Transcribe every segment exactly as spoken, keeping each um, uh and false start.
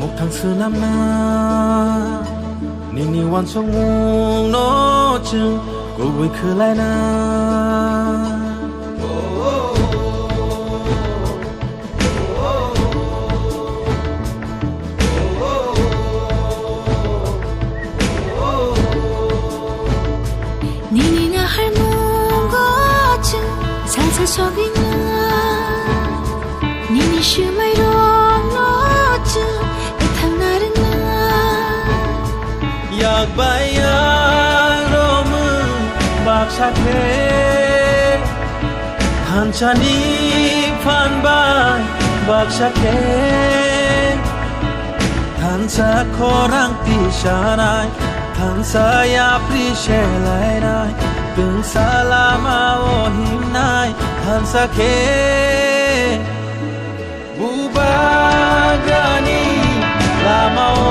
Mokthang swnamna, nini uansukmungno chwng kubui khwlaina. Nini naharmungo chwng salsa sogwina. Nini swmairokno chwng kwthang narwkna. Yak bai yak romwi baksa khe, thansani phan bai baksa khe. Thansa khorang tisanai, thansa yapri selainai, twngsa lama o himnai, thansa khe. Bubagrani lama o,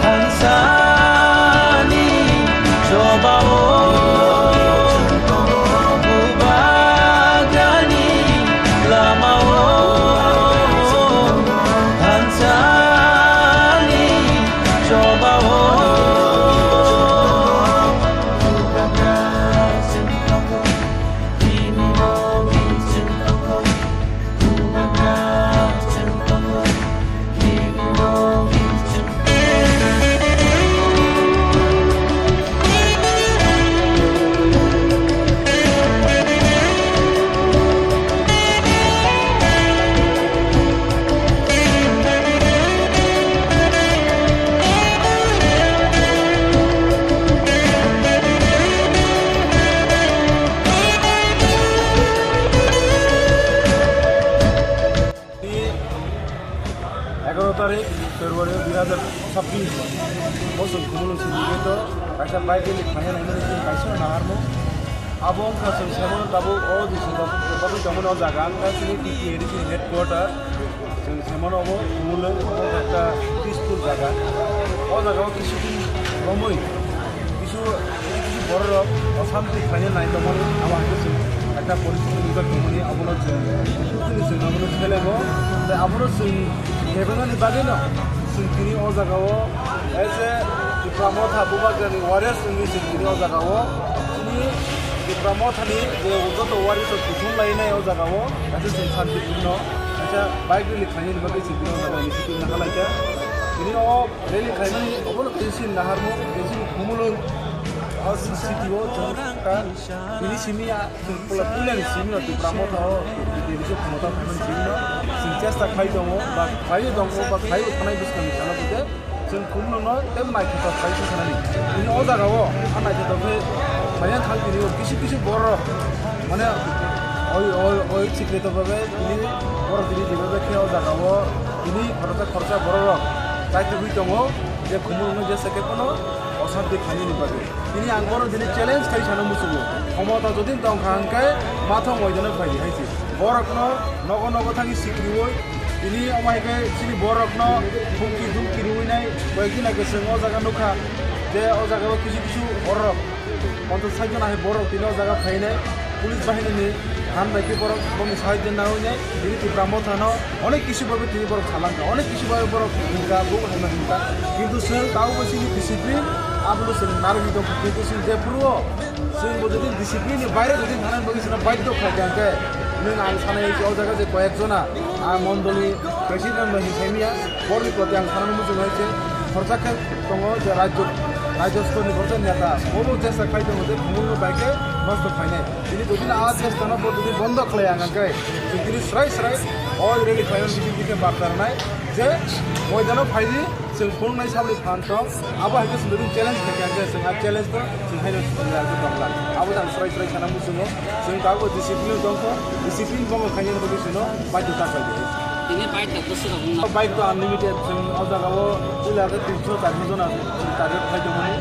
thansani choba o, Bubagrani lama o, thansani choba o. Egaroh tarik February dui hazar chabbish, bo chwng Khumulwng simi gate o kaisa bike rally khlaina nangmani chini kaisa naharmung. Abo wngkha chwng saimano tabuk o Dising bagwi tongmani o jaga wngkha chini T T A D C ni headquarter. Chwng saimano obo Khumulwng, obo wngkha ekta peaceful jaga. O jaga o kisu din romwi kisu, kisu bororok osanti khlaina nai tongmani, abo hai khe chwng ekta poristiti nukjak tongmani, abono chwng, chwng abono selemo, tei abono chwng kebengani bagwino chwng tini o jaga o, as a Tipra Motha Bubagrani warriors wngwi chwng tini o jaga o chini Tipra Mothani je joto warriors rok kuthum lainai o jaga o, kaisa chwng santipurno kaisa bike rally khlainani bagwi chwng tini o jaga o misil twi nahalaikha. Tini o rally khlaimani obono kaisa chini naharmung, kaisa chini Khumulwng, o city o chwng ta tini simi ya, chwng puila puilani simi no Tipra Motha o, tini se khumota phaimani simi no chwng chesta khlai tongo, ba khlaiwi tongo, ba khlaiwi thanai bwskangni sana bo khe chwng Khumulwng no tei naithotok khlai se sanani. Tini o jaga o a naithotok khe khlaina thang tini o kisu kisu borok, mane oi, oi, oi, sikri to babe tini borok tini jibabe khe o jaga o tini khoroksa khoroksa borok rok chai tubui tongo, je Khumulwng no jesa khe phano osanti khlainani bagwi. Tini ang bono tini challenge khai sana muchungo. Khomota jodi tongkha hwnkhe mathok moidano phai di hai se. Borokno nogo nogo thangwi sikriwi tini omo hai khe chini borokno humki dhumki riwi nai koi din hai khe chwng o jaga nukha je o jaga o kisu kisu borok ponchas sait jon hai borok tini o jaga phainai police bahinini ham bai khe borok boni sahajyo nangwi nai tini Tipra Mothano. Onek kisu babe tini borok salangkha, onek kisu babe borok hinkha, bo hai ma hinkha. Kintu chwng tabukbo chini discipline, abono chwng narwgwi tongkha. Kintu chwng jephuru o chwng bo jodi discipline ni baire jodi thana bagwi chwngno baidhyo khlai kha hwnkhe, nwng ang sanai o jaga je koyek jona, a mondoli president no hinkhai miya, borokni proti ang sanani muchungo hai se khorsa khe tongo je rajyo, rajyo stor ni khorsa neta, bobo chesta khlai tongo je Khumulwng no bai khe nosto khlainai. Tini jodi no a chesta no bo jodi bondo khlai ang hwnkhe, chwng tini srai srai o rally khlaimani bising khe barta rwnai je moidano phai di, chwng phunuknai saboni phan tong, abo hai khe chwng jodi challenge khlai kha hwnkhe, chwng a challenge no chwng haino chwng tongla. Abo jang srai srai sana muchungo, chwng tabukbo discipline tongkho, discipline bongo khainani bagwi chwngno baidhota khlai di. Tini bike rok bwswk rok wngna? Bike to unlimited, chwng o jaga o puila khe tinso charso jona chwng target khai tongmani.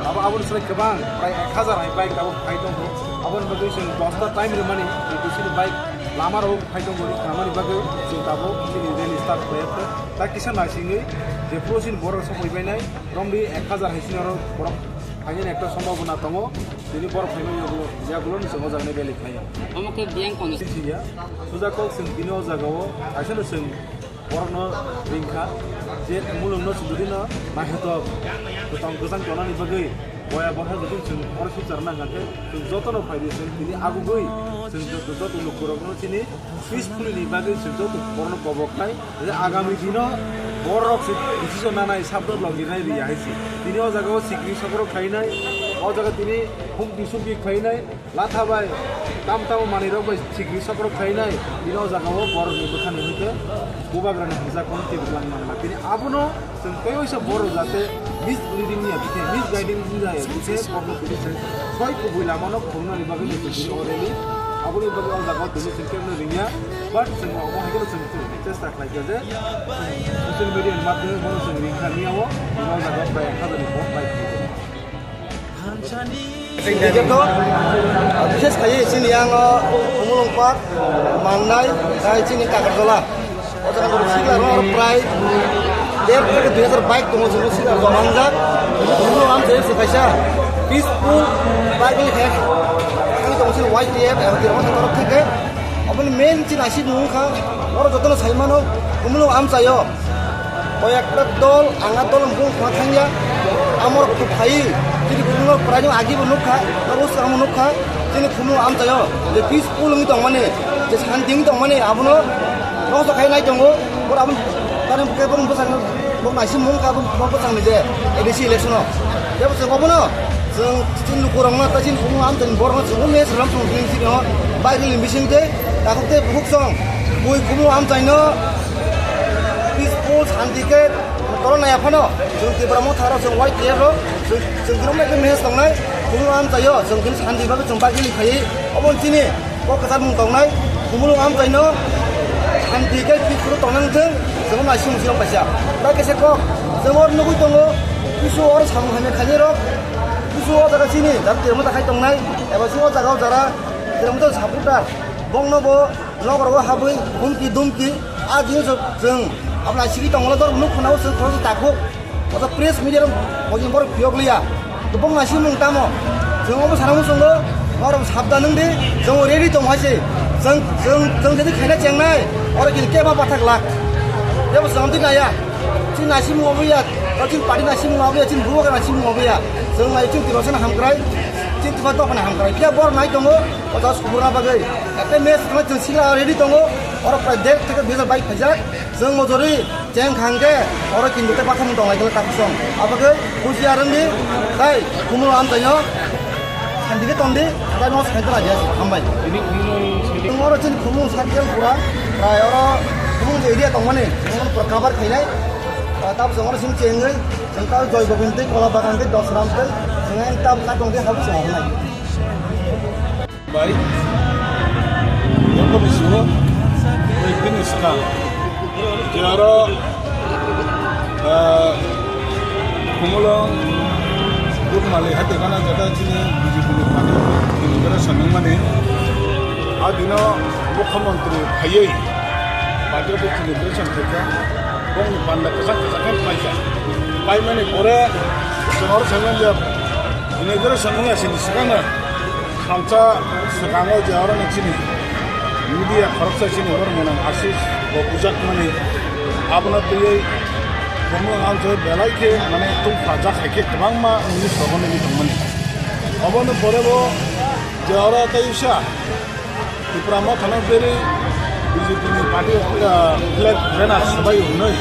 Abo, aboni slai kwbang, prai ek hazar hai bike tabuk khai tongo. Aboni bagwi chwng dosta time rwmani, chwng bisini bike lama rok khai tongo, rwmani bagwi chwng tabuk chini rally start khlai kha. Ta kisa naisingwi je phuru chini borok sokoi bainai, romri ek hazar hai chini oro borok phainani ekta sombhabona tongo. Tini borok phaima yagulo, yagulo ni chwng o jaga ni rally khlai ya. Omo khe biyang kono. Sini ya, suja kok chwng tini o jaga o, kaisa no chwng Borokno ringkha je Khumulwngno chwng jodi no naithotok kwchang kwchang tongnani bagwi boya boha jodi chwng oro swkar nangkha khe chwng jotono phaidi chwng tini agugwi chwng joto, joto lukurokno chini peacefully ni bagwi chwng joto borokno kobok khai je agami dino borok se decision nanai sabdo logi nai riya hai se. Tini o jaga o sikri sokrok khainai, o jaga tini humpi sumpi khainai, Latha bai tam tamo manwi rok bai sikri sokrok khainai, bini o jaga o borok ni bwkha ni hwnkhe bubagra ni hamjak kono tei bwkha ni manna. Tini abono chwng tei oisa borok jate misleading ya bikhe, misguiding ya bikhe borok no tini chwng soi kubui lama no khumnani bagwi ni tini o rally. Aboni bagwi o jaga o tini chwng kebo no ringya, but chwng omo hai kheno chwng chesta khlai kha je social media ni madhyome bono chwng ringkha miya o, bini o jaga o prai ek hajar ni vote bai kha. Sindike to, bishes khai chini yang, uh, Khumulwng Park, Mannai, tai chini Kakarjala. O jaga o sikla rok prai der theke dui hajar bike tongo, chini sikla rok manjak. Khumulwng am chai se kaisa peaceful bike ni khe. Ang tongo chini Y T F, ang tirma sa torok theke. Oboni main chini asik mung kha, oro jotono sai mano, Khumulwng amchaio. O ekta dol, ang a dol bung khna thangya. Amor khu phai, chini Khumulwng prai jong agi bo nukha, abo swkang bo nukha, chini Khumulwng amchaio. Je peaceful wngwi tongmani, je shanti wngwi tongmani, abono nosto khai nai tongo. Bor aboni, tani bwkhe bung bwsang, bung naisi mung kha, bung bwsang ni je A D C election o. Tebo chwng obono, chwng chini lukurokno, ta chini Khumulwng amchaini borokno chwng o message ram chwng chini sini o, bai rili bising tei, takhuk tei bukhuk chwng, bui Khumulwng amchaino, peaceful, shanti khe, toro naya phano, chwng Tipra Motha rok, chwng Y T F rok, chwng, chwng khe message tongnai, Khumulwng amchaio, chwng khe shanti bagwi chwng bai rili khaiwi, obo chini, Kok kwchar mung tongnai, Khumulwng amchaino shanti khe peaceful tongna wngthwng, chwng naising sirok kaisa. Tai kaisa kok, chwng oro nugwi tongo, kisu oro samung hamya khainai rok, kisu o jaga chini, jara Tipra Motha khai tongnai, eba chwng o jaga o jara Tipra Motha supporter, bongno bo nokrogo habwi humki dumki, a jini chwng, abo naisingwi tongmani dor nuk khna o chwng khoroksa takhuk. Oto press media rok bojong borok phiyok liya. Tubung naising mung tamo. Chwng obo sana muchungo, norok sabda nung di, chwng ready tong hai se. Chwng, chwng, chwng jadi khaina chengnai, oro kini keba bathak lak. Tebo chwng di naya. Chini naising mung obo ya, o chini party naising mung obo ya, chini bubagra naising mung obo ya. Chwng nai chini Tiprasano hamkrai, chini Tipra dophani hamkrai. Khe bor nai tongo, oto sukurna bagwi. Ekta match thangna chwng sila ready tongo, oro prai der theke dui hajar bike phaijak. Chwng mojori cheng khang khe oro kintu tei bathang tong lai khe ta kusong. Abo khe husiar wng di, tai Khumulwng amchaino shanti khe tong di, tai no sai tong di, hambai. Tini Khumulwng side. Chwng oro chini Khumulwng circle pura, tai oro Khumulwng je area tongmani, Khumulwng pura cover khainai. Tab chwng oro chini chengwi, chwng ta Joy Gobind tei Kola Bagan tei Dosram tei, chwng ta katong tei habu chwng nai. Bai, joto bisingo bai bini swkang. Je aro, ah, Khumulwng, Rukmali hati gana jata chini B J P ni party inauguration wngmani. A dino Mukhyamantri phaiwi party inauguration khaikha. Bongni panda kwchak kwchak khe paikha. Paimani pore chwng oro saimanya inauguration wngya sini swkangno. Salsa swkango je oro ni chini media khoroksa chini oro mwnang Ashish bo bujakmani abono twiwi Khumulwng amchai belai khe mane tungphajak hai khe kwbangma news rogo nugwi tongmani. Obono pore bo je oro tei usa Tipra Mothano berwi B J P ni party, ah, flag banner swbai hwnwi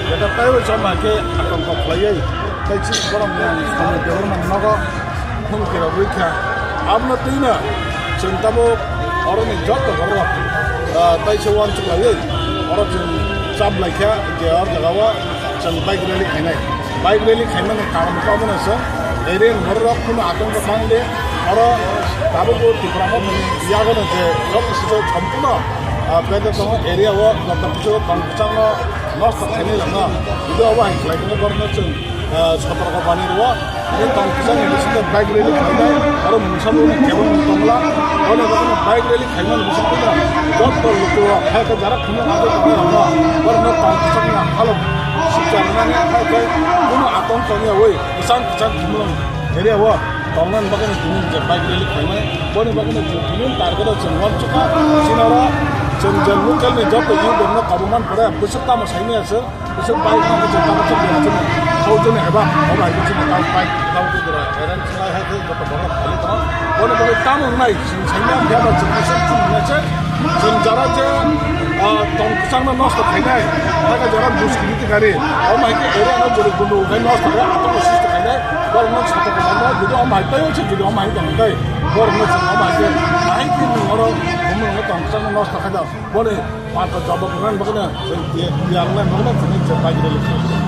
jeta taibo chama khe atongko khlaiwi tei chini borok yang samung tebor man nogo. Hum khe rogwi kha. Abono twino chwng tabuk oroni joto borok, ah, taisa uansuk laiwi oro chwng chap lai kha je o jaga o chwng bike rally khainai. Bike rally khaimani karon khe omono chwng area ni borok rok phano atongko thang de oro tabukbo Tipra Mothani yagono je joto sijak sampuno, ah, bedek tongo area o joto kisa tong kwchangno nosto khainai rokno. Jodi obo hai khlai khe borokno chwng ah, sotorko bani rwo. Tini tong kisa ni bisingo bike rally khainai, aro mungsa bo kebo tongla. Oro bagwi bike rally khaimani bisingtwi joto lukurok hai khe jara khumui abo tongwi rokno borokno tong kisa ni halo siksa rwnani hai khe kunu atong tongya oi kwchang kwchang khumui area o tongnani bagwi tini je bike rally khaimani boni bagwi tini target o chwng uansukha. Chini oro chwng je Local ni joto youth rokno kabangma pore bwswk tamo saimaya se, bwswk bike no bwswk tamo chwng bwswk ni hojani eba obo hai bwswk ni tamo bike tamo khe jora arrange khlai hai khe joto borok khali tong. Bono bagwi tamo wngnai chwng saimaya khe ba chwng bwswk chwng wngnai se, chwng jara je, ah, tong kwchangno nosto khainai, hakhe jara duskini tikari, omo hai khe area no jora gundu khai nosto khe atong siste khainai, borokno soto khainai, jodi omo hai tei se jodi omo hai tong khai, borokno chwng omo hai khe, ahai khe nwng oro omo nwng tong kwchangno nosto khaida. Boni panta jabab rwna bagwi no, chwng tiyar, tiyar wngnai bagwi no, chwng je bagwi rwli.